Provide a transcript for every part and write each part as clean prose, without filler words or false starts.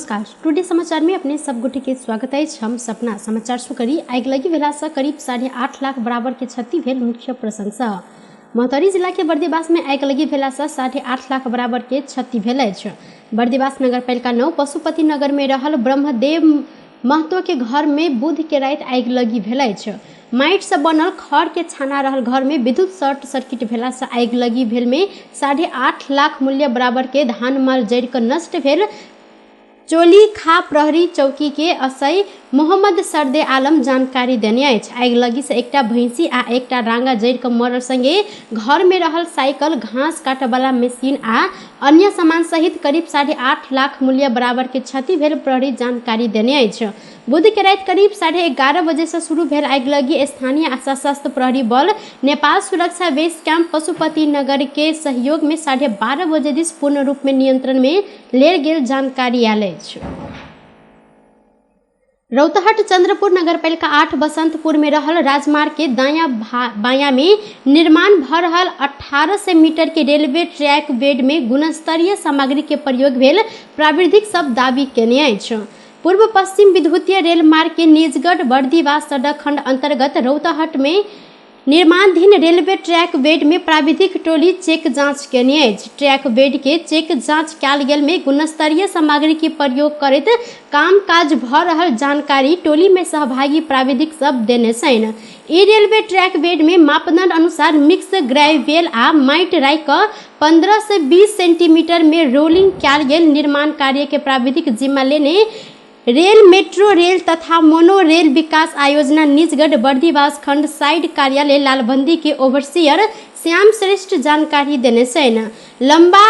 नमस्कार, टुडे समाचार में अपने सब गोटे के स्वागत अछि। हम सपना समाचार शुरू करी। आगिलगी भेला से करीब 8.5 लाख बराबर के क्षति भेल मुख्य प्रशंसा। महोत्तरी जिला के बर्दिवास में आगिलगी भेला से 8.5 लाख बराबर के क्षति भेल अछि। बर्दिवास नगरपालिका 9 पशुपति नगर में रहल ब्रह्मदेव महतो के घर में बुध के राति आगिलगी भेल अछि। माटि से बनल खर के छाना रहल घर में विद्युत शॉर्ट सर्किट भेला से आगिलगी भेल में 8.5 लाख मूल्य बराबर के धान माल जरि कऽ नष्ट भेल। चोली खा प्रहरी चौकी के असई मोहम्मद सरदे आलम जानकारी देने अछि। आगिलगी से एकटा भैंसी आ एकटा रांगा जरि कऽ मरल संगे घर में रहल साइकिल, घास काटऽवला मशीन आ अन्य सामान सहित करीब 8.5 लाख मूल्य बराबर के क्षति भेल प्रहरी जानकारी देने अछि। बुध के राति करीब 11:30 बजे से शुरू भेल आगिलगी स्थानीय आ सशस्त्र प्रहरी बल नेपाल सुरक्षा बेस कैंप पशुपति नगर के सहयोग में 12:30 बजे दिस पूर्ण रूप में नियंत्रण में लेल गेल जानकारी आयल अछि। रौतहट चंद्रपुर नगरपालिका 8 बसंतपुर में रहल राजमार्ग के दायां बायां में निर्माण भ रहल 1800 मीटर के रेलवे ट्रैक बेड में गुणस्तरीय सामग्री के प्रयोग भेल प्राविधिक सब दावी केने अछि। पूर्व पश्चिम विद्युतीय रेल मार्ग के निजगढ़ बर्दिवास सड़क खंड अंतर्गत रौतहट में निर्माणाधीन रेलवे ट्रैक बेड में प्राविधिक टोली चेक जांच केने अछि। ट्रैक बेड के चेक जांच कयल गेल में गुणस्तरीय सामग्री के प्रयोग करैत काम काज भ रहल जानकारी टोली में सहभागी प्राविधिक सब देने छनि। ई रेलवे ट्रैक बेड में मापदंड अनुसार मिक्स ग्रेवेल आ माटि राखि कऽ 15 से 20 सेंटीमीटर में रोलिंग कयल गेल निर्माण कार्य के प्राविधिक जिम्मा लेने रेल मेट्रो रेल तथा मोनो रेल विकास आयोजना निजगढ़ बर्दिवास खंड साइड कार्यालय लालबंदी के ओवरसियर श्याम श्रेष्ठ जानकारी देने छनि। लंबा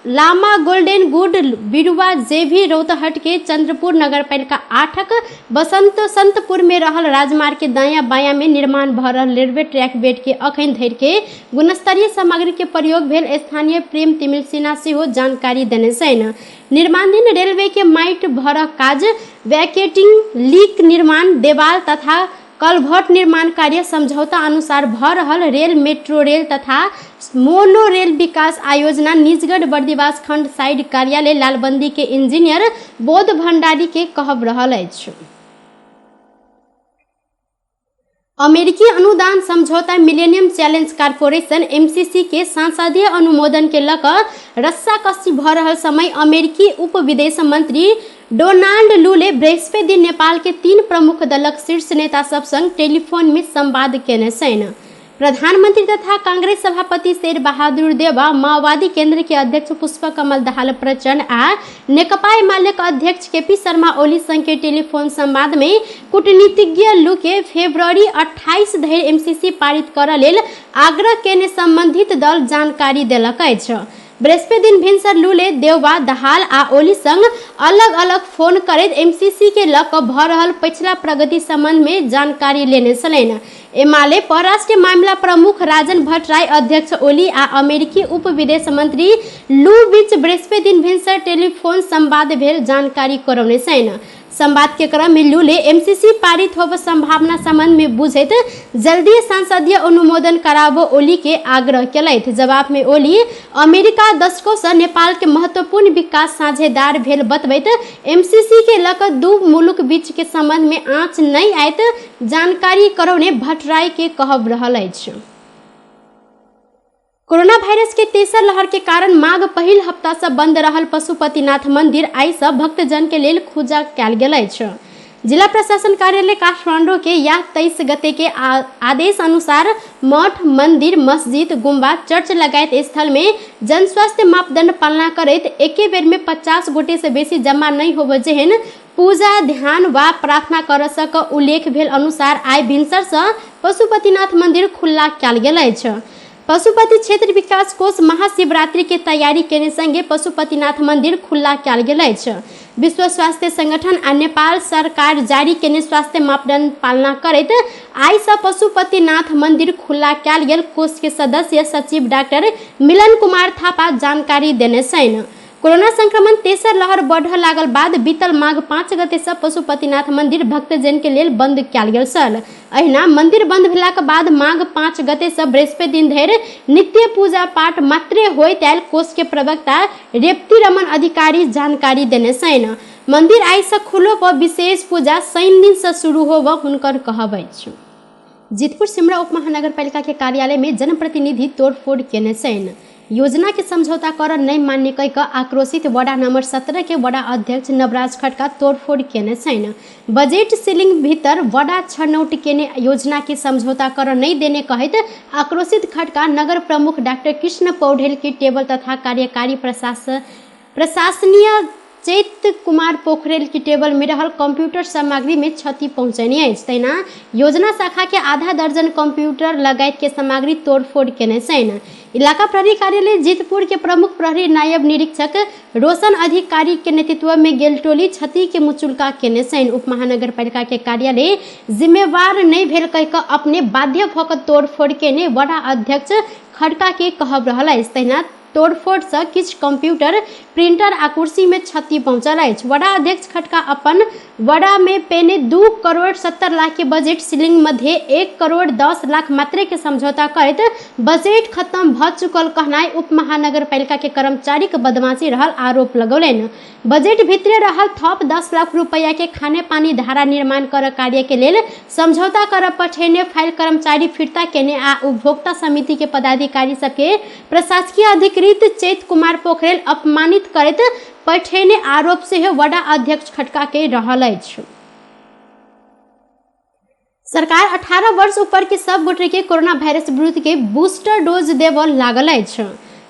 लामा गोल्डन गुड बिरुवा जेभी रौतहट के चंद्रपुर नगरपालिका 8 बसंत संतपुर में रहल राजमार्ग के दायां बायां में निर्माण भ रहल रेलवे ट्रैक बेड के अखन धरि के गुणस्तरीय सामग्री के प्रयोग भेल स्थानीय प्रेम तिमिल सिन्हा सेहो जानकारी देने छनि। निर्माणाधीन रेलवे के माटि भरक काज, वैकेटिंग लीक निर्माण, देवाल तथा कलभर्ट निर्माण कार्य समझौता अनुसार भ रहल रेल मेट्रो रेल तथा मोनो रेल विकास आयोजना निजगढ़ बर्दिवास खंड साइड कार्यालय लालबंदी के इंजीनियर बोध भंडारी के कहब रहल अछि। अमेरिकी अनुदान समझौता मिलेनियम चैलेंज कॉरपोरेशन एमसीसी के संसदीय अनुमोदन के लऽ कऽ रस्साकस्सी भऽ रहल समय अमेरिकी उप विदेश मंत्री डोनाल्ड लूले बृहस्पति दिन नेपाल के 3 प्रमुख दलक शीर्ष नेता सब संग टेलीफोन में संवाद केने छनि। प्रधानमंत्री तथा कांग्रेस सभापति शेर बहादुर देउवा, माओवादी केंद्र के अध्यक्ष पुष्प कमल दाहाल प्रचंड आ नेकपा एमाले के अध्यक्ष केपी शर्मा ओली संग के टेलीफोन संवाद में कूटनीतिज्ञ लू के फरवरी 28 धरि एमसीसी पारित करऽ लेल आग्रह केने संबंधित दल जानकारी देलक अछि। बृहस्पति दिन भिनसर लूले देउवा, दाहाल आ ओली संग अलग अलग फोन करैत एमसीसी के लऽ कऽ भऽ रहल पछिला प्रगति संबंध में जानकारी लेने छलनि। एमाले परराष्ट्र मामिला प्रमुख राजन भट्टराई, अध्यक्ष ओली आ अमेरिकी उप विदेश मंत्री लू बीच बृहस्पति दिन भिनसर टेलीफोन संवाद भेल जानकारी करौने छनि। संवाद के क्रम में लूले एमसीसी पारित होब संभावना संबंध में बुझैत जल्दी संसदीय अनुमोदन कराबो ओली के आग्रह केलथि। जवाब में ओली अमेरिका दशकों से नेपाल के महत्वपूर्ण विकास साझेदार भेल बतबैत एमसीसी के लऽ कऽ दू मुल्क बीच के संबंध में आँच नहीं आयत जानकारी करौने भट्टराई के कहब रहल अछि। कोरोना वायरस के तेसर लहर के कारण माघ पहिल हफ्ता से बंद रहल पशुपतिनाथ मंदिर आइ से भक्तजन के लेल खुजा कयल गेल अछि। जिला प्रशासन कार्यालय काठमांडू के या 23 गते के आदेश अनुसार मठ, मंदिर, मस्जिद, गुम्बा, चर्च लगायत स्थल में जनस्वास्थ्य मापदंड पालना करैत एके बेर में 50 गोटे से बेसी जमा नहीं होबय जेहन पूजा, ध्यान वा प्रार्थना कर सक उल्लेख भेल अनुसार आइ भिनसर से पशुपतिनाथ मंदिर खुल्ला कयल गेल अछि। पशुपति क्षेत्र विकास कोष महाशिवरात्रि के तैयारी केने संगे पशुपतिनाथ मंदिर खुल्ला कयल गेल अछि। विश्व स्वास्थ्य संगठन आ नेपाल सरकार जारी केने स्वास्थ्य मापदंड पालना करैत आइ से पशुपतिनाथ मंदिर खुल्ला कयल गेल कोष के सदस्य सचिव डॉक्टर मिलन कुमार थापा जानकारी देने छनि। कोरोना संक्रमण तेसर लहर बढ़ऽ लागल बाद बीतल माघ 5 गते से पशुपतिनाथ मंदिर भक्तजन के लेल बंद कयल गेल छल। अहिना मंदिर बंद भेलाक बाद माघ 5 गते से बृहस्पति दिन धरि नित्य पूजा पाठ मात्रे होइत आयल कोष के प्रवक्ता रेवती रमन अधिकारी जानकारी देने छनि। मंदिर आइ से खुलो पर विशेष पूजा शनि दिन से शुरू होब हुनकर कहब अछि। जितपुर सिमरा उप महानगरपालिका के कार्यालय में जनप्रतिनिधि तोड़फोड़ केने छनि। योजना के समझौता कर नहीं मान्य कह के आक्रोशित वडा नंबर 17 के वडा अध्यक्ष नवराज खड़का तोड़फोड़ केने छनि। बजट सीलिंग भीतर वडा छनौट केने योजना के समझौता कर नहीं देने कहैत आक्रोशित खड़का नगर प्रमुख डॉक्टर कृष्ण पौडेल की टेबल तथा कार्यकारी प्रशासनीय चैत कुमार पोखरेल की टेबल में रहल कंप्यूटर सामग्री में क्षति पहुँचेने अछि। तहिना योजना शाखा के आधा दर्जन कंप्यूटर लगायत के सामग्री तोड़फोड़ केने छनि। इलाका प्रहरी कार्यालय जितपुर के प्रमुख प्रहरी नायब निरीक्षक रोशन अधिकारी के नेतृत्व में गेल टोली क्षति के मुचुल्का केने छनि। उप महानगरपालिका के कार्यालय जिम्मेवार नहीं भेल कह के अपने बाध्य भऽ के तोड़फोड़ केने वडा अध्यक्ष खड़का के कहब रहल अछि। तहिना तोड़फोड़ से किछु कंप्यूटर, प्रिंटर आ कुर्सी में क्षति पहुंचल अछि। वडा अध्यक्ष खड़का अपन वडा में पेने 2 करोड़ 70 लाख के बजट सीलिंग मध्य 1 करोड़ 10 लाख मात्रे के समझौता करैत बजट खत्म भ चुकल कहनाइ उप महानगरपालिका के कर्मचारी के बदमाशी रहल आरोप लगौलनि। बजट भितरे रहल थप 10 लाख रुपया के खाने पानी धारा निर्माण कर कार्य के लेल समझौता कर पठेने फाइल कर्मचारी फिर्ता केने आ उपभोक्ता समिति के पदाधिकारी सबके प्रशासकीय अधिकृत चैत कुमार पोखरेल अपमानित करैत पठेने आरोप सेहो वडा अध्यक्ष खड़का के रहल अछि। सरकार 18 वर्ष ऊपर के सब गोटे के कोरोना वायरस विरुद्ध के बूस्टर डोज देबऽ लागल अछि।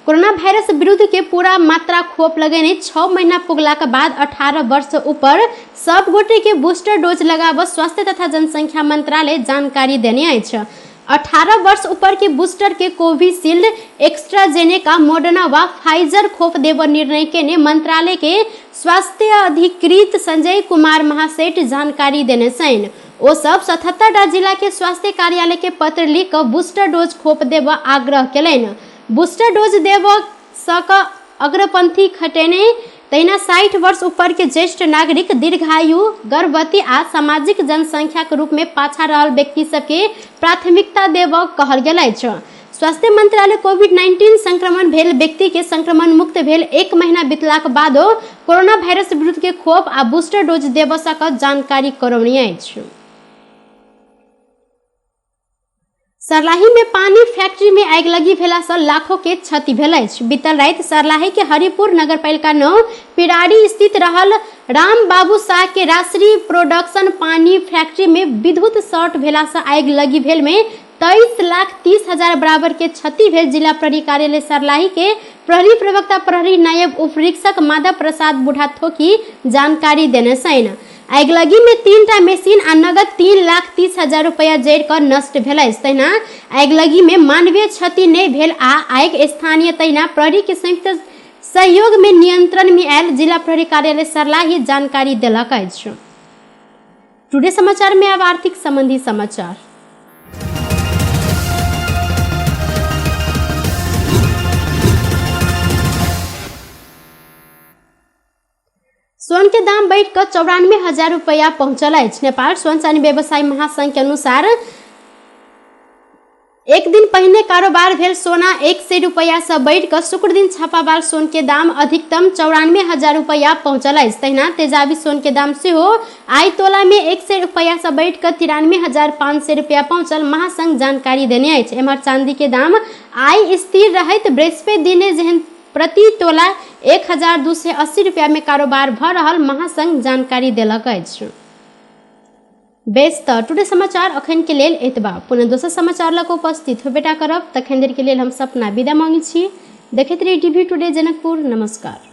कोरोना वायरस विरुद्ध के पूरा मात्रा खोप लगेने 6 महीना पुगला के बाद 18 वर्ष ऊपर सब गोटे के बूस्टर डोज लगाबऽ स्वास्थ्य तथा जनसंख्या मंत्रालय जानकारी देने अछि। 18 वर्ष ऊपर के बूस्टर के कोविशील्ड, एक्स्ट्राजेनेका, मोडर्ना व फाइजर खोप देबऽ निर्णय केने मंत्रालय के स्वास्थ्य अधिकृत संजय कुमार महासेठ जानकारी देने छनि। ओ सब 77टा जिला के स्वास्थ्य कार्यालय के पत्र लिख कऽ बूस्टर डोज खोप देबऽ आग्रह केलनि। बूस्टर डोज देबऽ सँ अग्रपंथी खटेने तहिना 60 वर्ष ऊपर के ज्येष्ठ नागरिक, दीर्घायु, गर्भवती आ सामाजिक जनसंख्या के रूप में पाछा रहल व्यक्ति सबके प्राथमिकता देबऽ कहल गेल अछि। स्वास्थ्य मंत्रालय कोविड-19 संक्रमण भेल व्यक्ति के संक्रमण मुक्त भेल 1 महीना बीतलाक बादो कोरोना वायरस विरुद्ध के खोप आ बूस्टर डोज देबऽ सकत जानकारी करौने अछि। सर्लाही में पानी फैक्ट्री में आगिलगी भेला से लाखों के क्षति भेल अछि। बीतल राति सर्लाही के हरिपुर नगरपालिका 9 पिरारी स्थित रहल राम बाबू शाह के राश्री प्रोडक्शन पानी फैक्ट्री में विद्युत शॉर्ट भेला से आगिलगी भेल में 23,30,000 बराबर के क्षति भेल जिला प्रहरी कार्यालय सर्लाही के प्रहरी प्रवक्ता प्रहरी नायब उपरीक्षक माधव प्रसाद बुढ़ाथोकी जानकारी देने छनि। आगिलगी में 3टा मशीन आ नगद 3,30,000 रुपया जरि कऽ नष्ट भेल अछि। तहिना आगिलगी में मानवीय क्षति नहि भेल आ आगि स्थानीय तहिना प्रहरी के संयुक्त सहयोग में नियंत्रण में आयल जिला प्रहरी कार्यालय सर्लाही जानकारी देलक अछि। टुडे समाचार में अब आर्थिक संबंधी समाचार। सोन के दाम बढ़ि कऽ 94,000 रुपया पहुंचल अछि। नेपाल सोन चानी व्यवसायी महासंघ के अनुसार एक दिन पहिने कारोबार भेल सोना 100 रुपया से बढ़ि कऽ शुक्र दिन छापावाल सोन के दाम अधिकतम 94,000 रुपया पहुंचल अछि। तहिना तेजाबी सोन के दाम सेहो आइ तोला में 100 रुपया से बढ़ि कऽ 93,500 रुपया पहुंचल महासंघ जानकारी देने अछि। एम्हर चांदी के दाम आइ स्थिर रहैत बृहस्पति दिने जेहन प्रति तोला 1,280 रुपया में कारोबार भऽ रहल महासंघ जानकारी देलक अछि। बेस तऽ टुडे समाचार अखन के लेल एतबा। पुनः दोसर समाचार लऽ कऽ उपस्थित होबेटा करब। तखन देर के लेल हम सपना विदा मांगै छी। देखैत रही टीवी टुडे जनकपुर। नमस्कार।